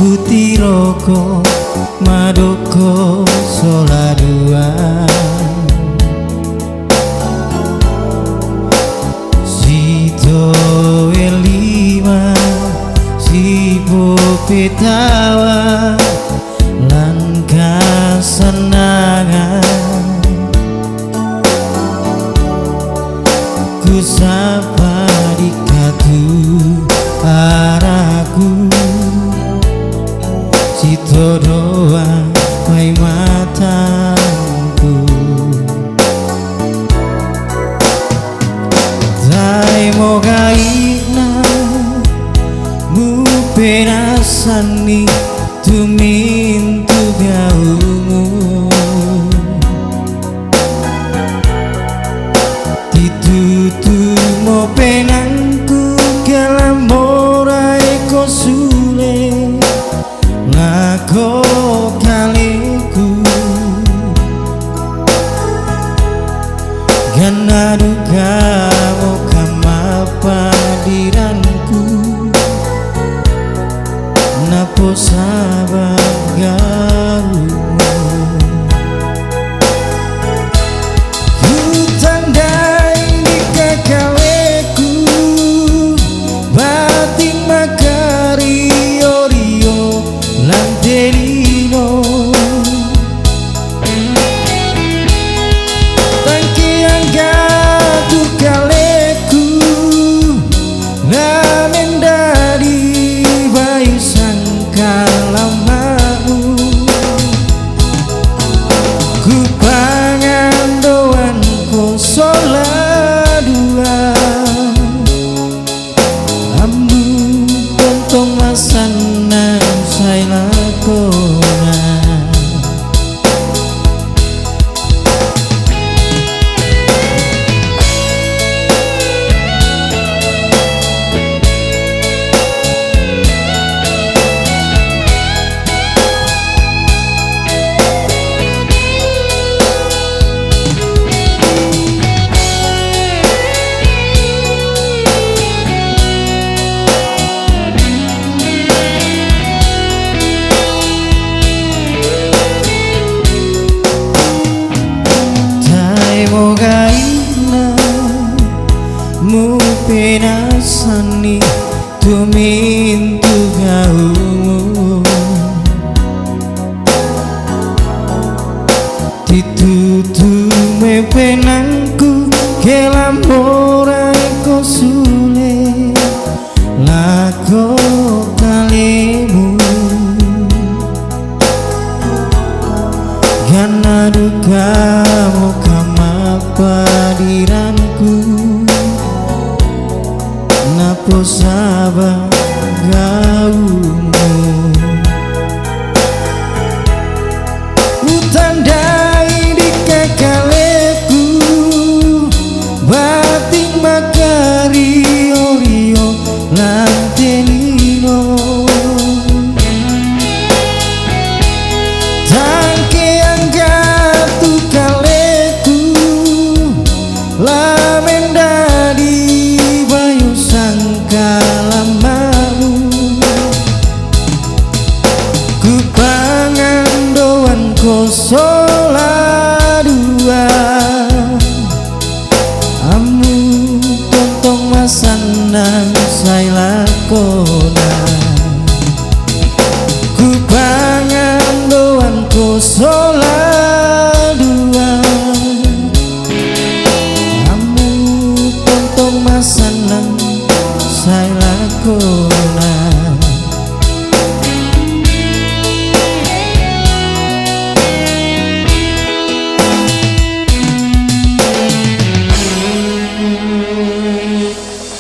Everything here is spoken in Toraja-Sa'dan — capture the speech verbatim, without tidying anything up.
Tiroko madoko sola dua. Sito elima sipo petawa lan kasanangan. Ku sapa di katu araku, sito doa mai matangku. Taimo gaina mu penasani tumintu gaumu. Titutu mo penangku kala morai ko sule lako kaleku. Gana duka mo kamapadiranku. Napo saba gaumu. Ku tandai di kakaleku, bating makario-rio lan te lino. Tangke anggatu kaleku, la mendadi bayu sangkalamu. Ku pangandoan ko sola dua. Ambu tontong masanang sai lakona. Taimo gaina mu penasani tumintu gaumu. Titutu me penangku kela morai ko sule lako kalemu. Gana duka mo kamapadiranku. Napo saba gaumu. Ku tandai di kakaleku, bating makario-rio lan te lino. Tangke anggatu kaleku, la mendadi bayu sangkalamamu. Ku pangandoan ko sola dua. Ambu tontong masanang sai lakona. Ku pangandoan ko sola dua. Ambu tontong masanang sai lakona.